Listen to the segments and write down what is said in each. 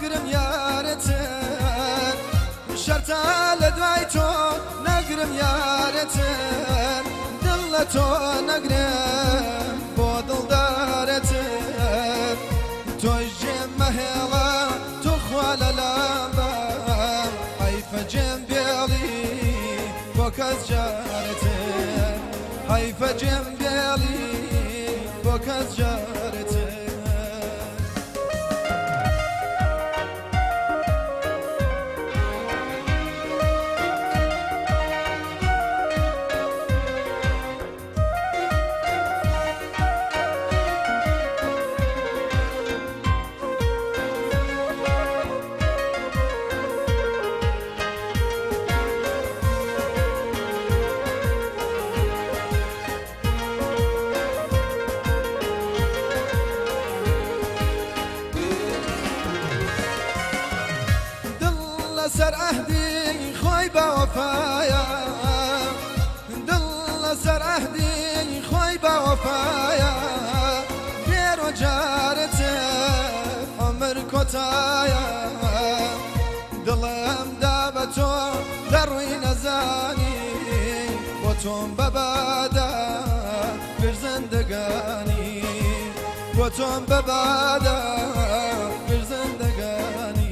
نەگرم یارەتر، شەرتە لە دوای تۆ نەگرم یارەتر، دڵ لە تۆ نەگرم بۆ دڵدارەتر. تۆش جێم مەهێڵە توخوا لە لام بە، حەیفە جێم بێڵی بۆ کەس جارەتر، حەیفە جێم بێڵی بۆ کەس جارەتر. لەسەر عەهدی خۆی بە وەفایە، دڵ لەسەر عەهدی خۆی بە وەفایە، بێرۆ جارەتر عومر کۆتایە. دڵم دا بە تۆ دەڕووی نەزانی، بۆ تۆم بەبادا گشت زندگانی، بۆ تۆم بەبادا گشت زندگانی.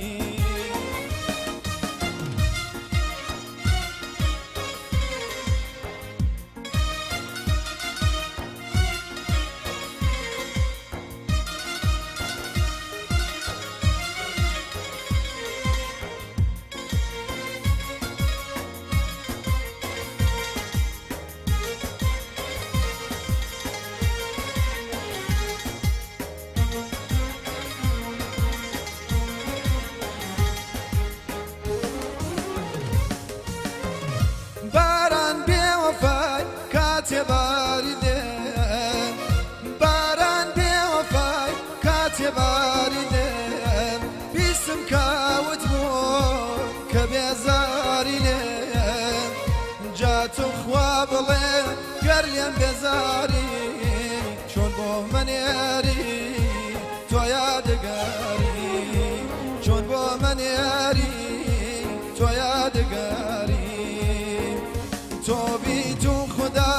باران بێوەفای کاتێ باری دێ، باران بێوەفای کاتێ باری دێ، بیستم کاوت بوو کە بێزاری لێ. جا تو خوا بڵێ گەر لێم بێزاری، چۆن بۆ مەنێری تۆ یادگاری، چۆن بۆ مەنێری تۆ یادگاری. تۆ بیت و خدا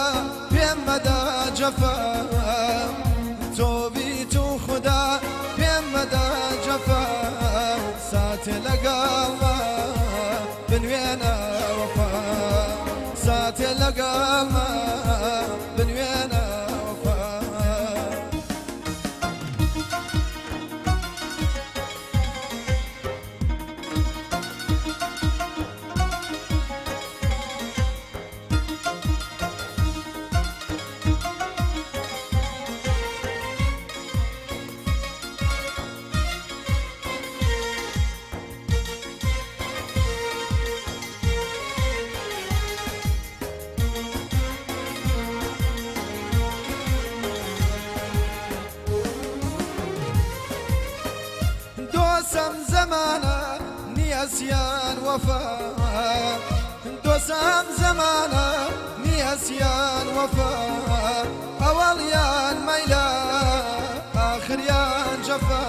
پێم مەدە جەفا، تۆ بیت و خدا پێم مەدە جەفا، ساتێ لەگەڵما بنوێنە وەفا، ساتێ لەگەڵما بنوێنە وەفا. دۆسەم زەمانە نیەسیان وەفا، دۆسەم زەمانە نیەسیان وەفا، ئەوەڵیان مەیلە ئاخریان جەفا.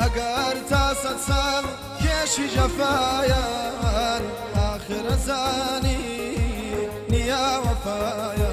ئەگەر تا سەد ساڵ کێشی جەفایان، ئاخر زانی نیە وەفایان.